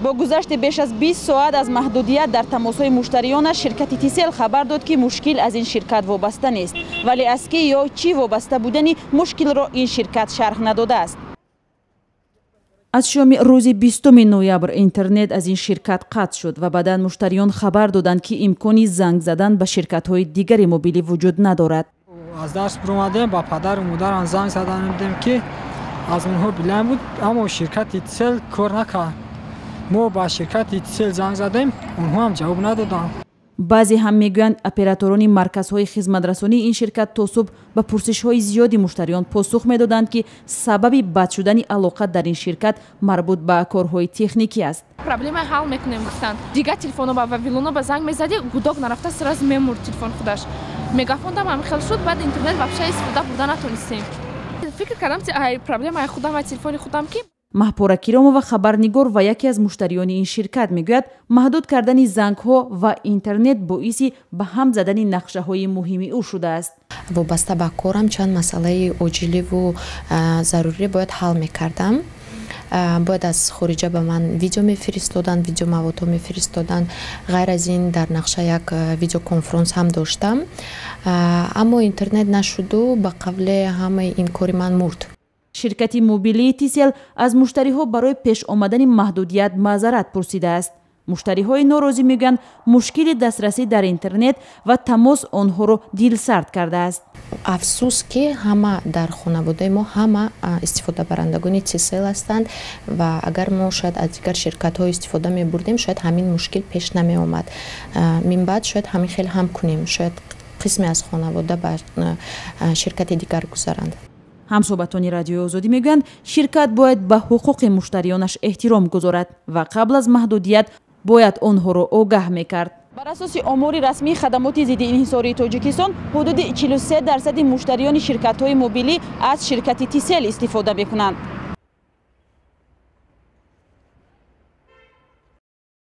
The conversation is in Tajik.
Бо гузашти беш аз 20 соат аз маҳдудият дар тамосҳои муштариёнаш, ширкати Тисел хабар дод, ки мушкил аз ин ширкат вобаста нест, вале аз кӣ ё чӣ вобаста будани мушкилро ин ширкат шарҳ надодааст. Аз шоми рӯзи 20 ноябр интернет аз ин ширкат қатъ шуд ва баъдан муштариён хабар доданд, ки имкони занг задан ба ширкатҳои дигари мобилӣ вуҷуд надорад. Аз дарс биромадем, ба падару модарам занг заданидем, ки аз онҳо билайн буд, аммо ширкати Тисел кор накард. Мо ба ширкати Тисел занг задем, онҳо ҳам ҷавоб надоданд. Баъзе ҳам мегӯянд, операторони марказҳои хизматрасонии ин ширкат то субҳ ба пурсишҳои зиёди муштариён посух медоданд, ки сабаби бад шудани алоқа дар ин ширкат марбут ба корҳои техникӣ аст. Проблема ҳал мекунем гуфтанд. Дигар телефоно ба вавилоно ба занг мезадӣ, гудок нарафта, сразу мемурд телефон худаш. Мегафондам ҳам хел шуд. Баъд интернет вообще истифода бурда натонистем. Фикр кардам, ай проблемаи худам, ай телефони худам ки. Маҳпора Киромова, хабарнигор ва яке аз муштариёни ин ширкат, мегӯяд, маҳдуд кардани зангҳо ва интернет боиси ба ҳам задани нақшаҳои муҳими ӯ шудааст. Вобаста ба корам чанд масъалаи оҷиливу зарурӣ бояд ҳал мекардам. Бояд аз хориҷа ба ман видео мефиристоданд, видеомаводҳо мефиристоданд. Ғайр аз ин, дар нақша як видеоконфронс ҳам доштам, аммо интернет нашуду, ба қавле, ҳамаи ин кори ман мурд. Ширкати мобилии Тисел аз муштариҳо барои пеш омадани маҳдудият маъзарат пурсидааст. Муштариҳои норозӣ мегӯянд, мушкили дастрасӣ дар интернет ва тамос онҳоро дилсард кардааст. Афсӯс, ки ҳама дар хонаводаи мо ҳама истифодабарандагони Тисел ҳастанд ва агар мо шояд аз дигар ширкатҳо истифода мебурдем, шояд ҳамин мушкил пеш намеомад. Минбаъд шояд ҳамин хел ҳам кунем, шояд қисме аз хонавода ба ширкати дигар гузаранд. Ҳамсӯҳбатони Радиои Озодӣ мегӯянд, ширкат бояд ба ҳуқуқи муштариёнаш эҳтиром гузорад ва қабл аз маҳдудият бояд онҳоро огаҳ мекард. Бар асоси омори расмии хадамоти зидди инҳисории Тоҷикистон, ҳудуди 43 дарсади муштариёни ширкатҳои мобилӣ аз ширкати Тисел истифода мекунанд.